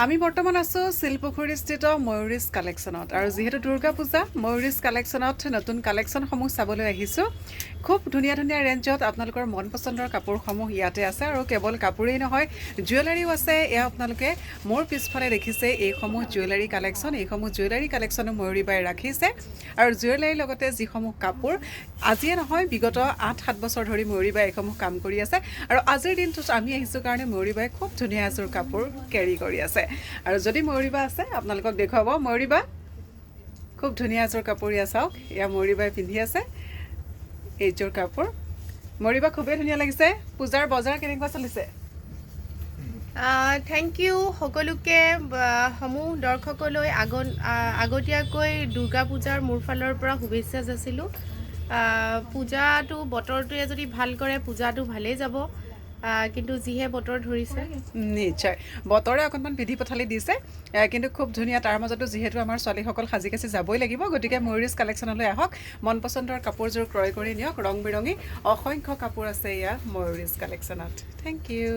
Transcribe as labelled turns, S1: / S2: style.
S1: আমি বৰ্তমান আছোঁ শিলপুখুৰীস্থিত ময়ূৰীজ কালেকশ্যনত আৰু যিহেতু দুৰ্গা পূজা, ময়ূৰীজ কালেকশ্যনত নতুন কালেকশ্যনসমূহ চাবলৈ আহিছোঁ। খুব ধুনীয়া ধুনীয়া ৰেঞ্জত আপোনালোকৰ মন পচন্দৰ কাপোৰসমূহ ইয়াতে আছে আৰু কেৱল কাপোৰেই নহয়, জুৱেলাৰীও আছে। এয়া আপোনালোকে মোৰ পিছফালে দেখিছে এইসমূহ জুৱেলাৰী কালেকশ্যন। এইসমূহ জুৱেলাৰী কালেকশ্যনো ময়ূৰী বাই ৰাখিছে আৰু জুৱেলাৰীৰ লগতে যিসমূহ কাপোৰ, আজিয়ে নহয়, বিগত 8-7 বছৰ ধৰি ময়ূৰী বাই এইসমূহ কাম কৰি আছে। আৰু আজিৰ দিনটোত আমি আহিছোঁ কাৰণে ময়ূৰী বাই খুব ধুনীয়া এযোৰ কাপোৰ কেৰি কৰি আছে। আৰু যদি ময়ূৰী বা আছে, আপোনালোকক দেখুৱাব। ময়ূৰী বা, খুব ধুনীয়া এযোৰ কাপোৰ এয়া চাওক। এয়া ময়ূৰী বাই পিন্ধি আছে এইযোৰ কাপোৰ। ময়ূৰী বা, খুবেই ধুনীয়া লাগিছে। পূজাৰ বজাৰ কেনেকুৱা চলিছে?
S2: Thank U সকলোকে। সমূহ দৰ্শকলৈ আগতীয়াকৈ দুৰ্গা পূজাৰ মোৰ ফালৰ পৰা শুভেচ্ছা যাচিলোঁ। পূজাটো বতৰটোৱে যদি ভাল কৰে, পূজাটো ভালেই যাব। কিন্তু যিহে বতৰ ধৰিছে।
S1: নিশ্চয়, বতৰে অকণমান বিধি পথালি দিছে, কিন্তু খুব ধুনীয়া। তাৰ মাজতো যিহেতু আমাৰ ছোৱালীসকল সাজি কাচি যাবই লাগিব, গতিকে ময়ূৰীজ কালেকশ্যনলৈ আহক, মন পচন্দৰ কাপোৰযোৰ ক্ৰয় কৰি নিয়ক। ৰং বিৰঙী অসংখ্য কাপোৰ আছে এয়া ময়ূৰীজ কালেকশ্যনত। Thank U.